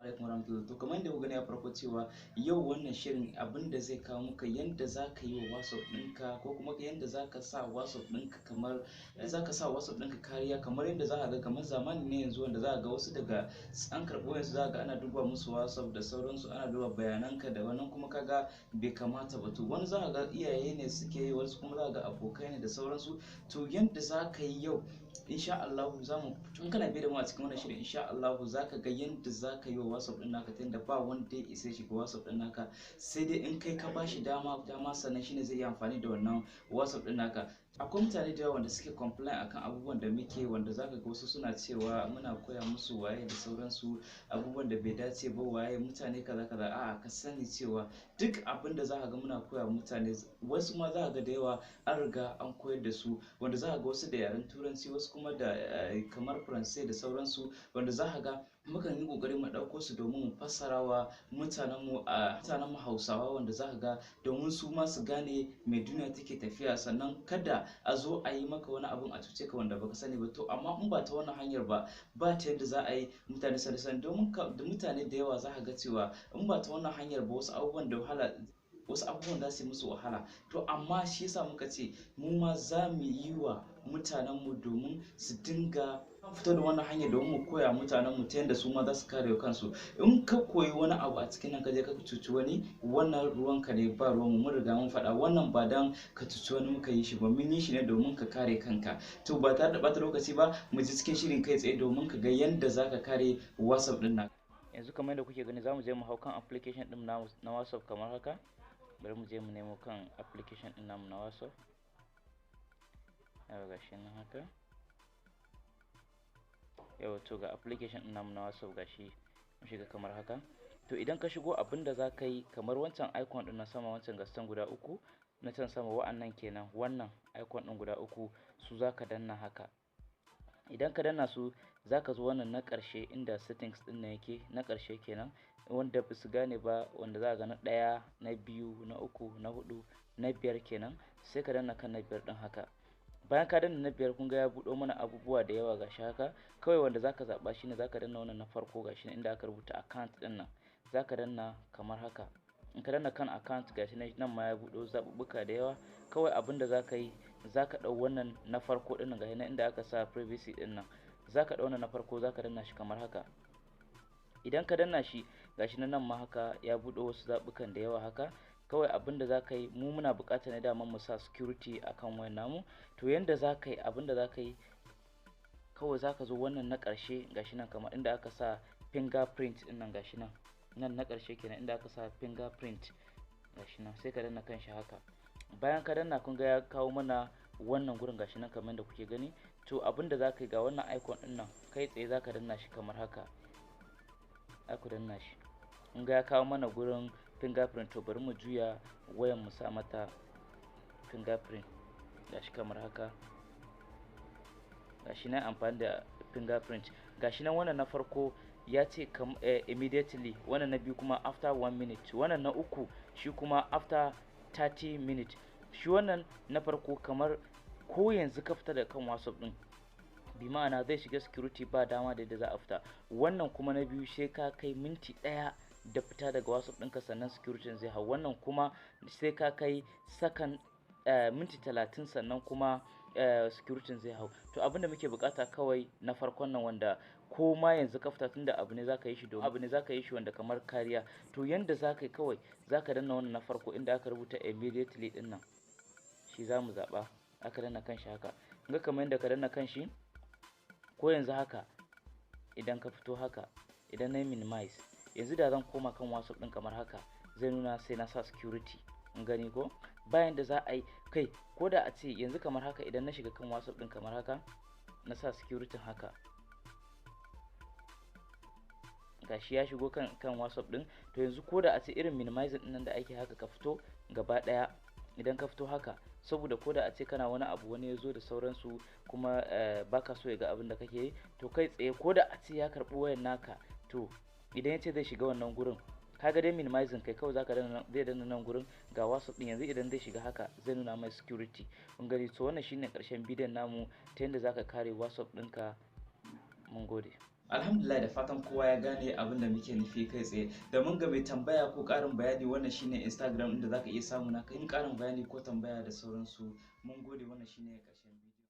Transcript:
Alaikum warahmatullahi. To, kamar yadda kuka gani a farko cewa yau wannan shirin abin da zai kawo muka, yanda za ka yi wa WhatsApp ɗinka, ko kuma yanda za ka sa WhatsApp ɗinka, kamar yadda za ka sa WhatsApp ɗinka kariya, kamar yadda za ka ga kamar zamani ne yanzu wanda za ka ga wasu daga an karɓi wayansu, za ka ga ana duba musu WhatsApp da sauransu, ana duba bayananka da wannan, kuma kaga bai kamata ba. To, wani za ka ga iyaye ne suke yi, wasu kuma za ka ga abokai ne da sauransu. To, yanda za ka yi yau, insha Allah za mu, in kana biye da mu a cikin wannan shirin, insha Allah za ka ga yanda za ka yi wa WhatsApp ɗin naka ta yanda ba wanda ya isa shiga WhatsApp ɗin naka, sai dai in kai ka bashi dama, sannan shine zai yi amfani da wannan WhatsApp ɗin naka. Akwai mutane da yawa wanda suke complain akan abubuwan da muke, wanda zaka ga wasu suna cewa muna koya musu waye da sauransu, abubuwan da bai dace ba, waye mutane kaza kaza. A'a, ka sani cewa duk abin da zaka ga muna koya mutane, wasu ma zaka ga da yawa an riga an koyar da su, wanda zaka ga wasu da yaren Turanci, wasu kuma da kamar Faransai da sauransu, wanda zaka ga mukan yi kokari mu ɗauko su domin mu fassara wa mutanenmu a mutanenmu Hausawa, wanda zaka ga domin su ma su gane me duniya take tafiya, sannan kada a zo a yi maka wani abun a cuce ka wanda baka sani ba. To, amma in ba ta wannan hanyar ba, ba ta yadda za a yi mutane sani sani, domin da mutane da yawa za ka ga cewa in ba ta wannan hanyar ba, wasu abubuwan da wahala, wasu abubuwan za su yi musu wahala. To, amma shi yasa muka ce mu ma za mu yi wa mutanenmu domin su dinga fito da wannan hanyar, domin mu koya mutanenmu ta yadda su ma za su kare kansu. In ka koyi wani abu a cikin nan, ka je ka cuci wani, wannan ruwanka ne, ba ruwanmu. Mun riga mun faɗa, wannan ba dan ka cuci wani muka yi shi ba, mun yi shi ne domin ka kare kanka. To, ba tare da ɓata lokaci ba, mu ji cikin shirin kai tsaye domin ka ga yadda za ka kare WhatsApp ɗin naka. Yanzu kamar yadda kuke gani, za mu je mu hau kan application ɗin na WhatsApp kamar haka. Bari mu je mu nemo kan application ɗin namu na WhatsApp. Yauwa, gashi nan haka. Yauwa, to ga application ɗin namu na WhatsApp, gashi mu shiga kamar haka. To, idan ka shigo, abin da za ka yi, kamar wancan icon ɗin na sama, wancan gastan guda uku na can sama, wa'annan kenan, wannan icon ɗin guda uku, su za ka danna haka. Idan ka danna su, za ka zo wannan na ƙarshe inda settings ɗin nan yake, na ƙarshe kenan, wanda ba su gane ba, wanda za ga na ɗaya, na biyu, na uku, na huɗu, na biyar kenan, sai ka danna kan na biyar ɗin haka. Bayan ka danna na biyar, kun ga ya buɗo mana abubuwa da yawa, gashi haka. Kawai wanda zaka zaɓa shine zaka danna wannan na farko, gashi inda aka rubuta account ɗin nan, zaka danna kamar haka. In ka danna kan account, gashi nan ma ya buɗo zaɓuɓɓuka da yawa. Kawai abin da zaka yi, zaka ɗau wannan na farko ɗin nan, gashi nan inda aka sa privacy ɗin nan. Zaka ɗau wannan na farko, zaka danna shi kamar haka. Idan ka danna shi, gashi nan ma haka ya buɗo wasu zaɓukan da yawa haka. Kawai abin da zaka yi, mu muna buƙatar ne daman mu sa security akan wayan namu. To, yanda zaka yi, abin da zaka yi kawai, zaka zo wannan na ƙarshe, gashi nan kamar inda aka sa fingerprint ɗin nan, gashi nan, nan na ƙarshe kenan, inda aka sa fingerprint, gashi nan, sai ka danna kan shi haka. Bayan ka danna, kun ga ya kawo mana wannan gurin, gashi nan kamar yadda kuke gani. To, abin da zaka yi, ga wannan icon ɗin nan, kai tsaye zaka danna shi kamar haka. Aku danna shi, kun ga ya kawo mana gurin fingerprint. To, bari mu juya wayan mu sa mata fingerprint, gashi kamar haka. Gashi nan, amfani da fingerprint, gashi nan. Wannan na farko ya ce immediately, wannan na biyu kuma after 1 minute, wannan na uku shi kuma after 30 minutes. Shi wannan na farko, kamar ko yanzu ka fita daga kan WhatsApp din, bi ma'ana zai shiga security, ba dama da yadda za a fita. Wannan kuma na biyu, sai ka kai minti 1 da fita daga WhatsApp ɗinka sannan security zai hau. Wannan kuma sai ka kai sakan minti 30 sannan kuma security zai hau. To, abin da muke bukata kawai na farkon nan, wanda ko ma yanzu ka fita, tunda abu ne zaka yi shi domin abu ne zaka yi shi wanda kamar kariya. To, yanda zaka yi, kawai zaka danna wannan na farko inda aka rubuta immediately din nan, shi zamu zaba. Aka danna kan shi haka, ga kamar yadda ka danna kan shi, ko yanzu haka idan ka fito haka, idan na minimize yanzu, da zan koma kan WhatsApp din kamar haka, zai nuna sai na sa security. In gani ko bayan da za a yi kai, ko da a ce yanzu kamar haka, idan na shiga kan WhatsApp din kamar haka, na sa security haka, gashi ya shigo kan WhatsApp din. To, yanzu ko da a ce irin minimizing din nan da ake haka, ka fito gaba daya, idan ka fito haka, saboda ko da a ce kana wani abu, wani ya zo da sauransu, kuma baka so ya ga abin da kake yi, to kai tsaye ko da a ce ya karɓi wayan naka, to idan ya ce zai shiga wannan gurin, kaga dai minimizing kai kawai zaka danna, zai danna nan gurin, ga WhatsApp din. Yanzu idan zai shiga haka, zai nuna mai security. Kun gani? To, wannan shine karshen bidiyon namu ta yadda zaka kare WhatsApp ɗinka. Mun gode. Alhamdulillah, da fatan kowa ya gane abin da muke nufi kai tsaye. Da mun ga mai tambaya ko ƙarin bayani, wannan shine Instagram inda zaka iya samu naka in ƙarin bayani ko tambaya da sauransu. Mun gode, wannan shine ƙarshen.